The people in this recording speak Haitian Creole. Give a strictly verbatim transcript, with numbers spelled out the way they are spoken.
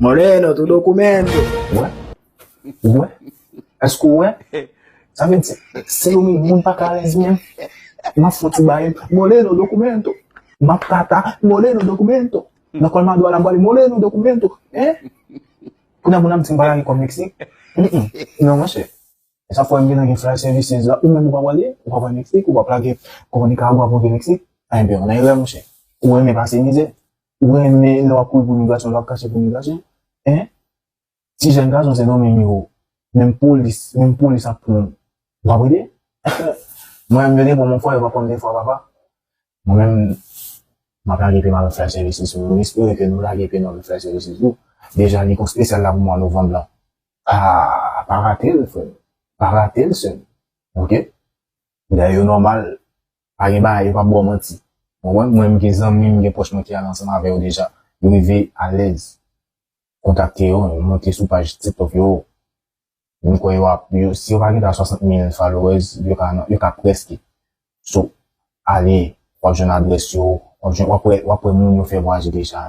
Moreno, tu documento. Ou wè? Ou wè? Èske ou wè? Sa vle di, se yo menm moun pa ka alèz menm. M ap fè yon ti bagay. Moreno, documento. M ap kata. Moreno, documento. Nan Colmado a la m pale. Moreno, documento. Hein? Kounye a moun ap di m pa lage kòb Meksik. Mm, mm. Non, monchè. E sa fè m gentan gen fly services la. Ou menm ou pa prale, ou pa pral Meksik, ou pa lage kòb Nicaragua pou vin Meksik. Enben, ou nan erè, monchè. Ou renmen pase mizè. Ou renmen lè w ap kouri pou imigrasyon, lè w ap kache pou imigrasyon. Hein? Ti jèn gason se non menm yo. Menm polis, menm polis ap pran w. W ap rete? Mwen menm yo te pran m yon fwa, yo pa pran m de fwa, papa. Mwen menm, m ap lage pye m avèk fly services yo. M espere ke nou lage pye nou avèk fly services yo. Deja, li gon espesyal la pou mwa novanm lan. Ah, pa rate l, frè m. Pa rate l, sè m. Ok? Dayè, yo nòmal. Pa gen bagay, yo p ap ba w manti. Ou konprann? Mwen, m gen zanmi m, m gen pwòch mwen ki al ansanm avè yo deja. Yo rive alèz. Kontakte yo, monte sou paj TikTok yo. M kwè yo ap, yo, si yo pa gentan swasant mil followers, yo ka, yo ka prèske. So, ale, w ap jwenn adrès yo, w ap jwenn, w ap wè, w ap wè moun yo fè vwayaje deja.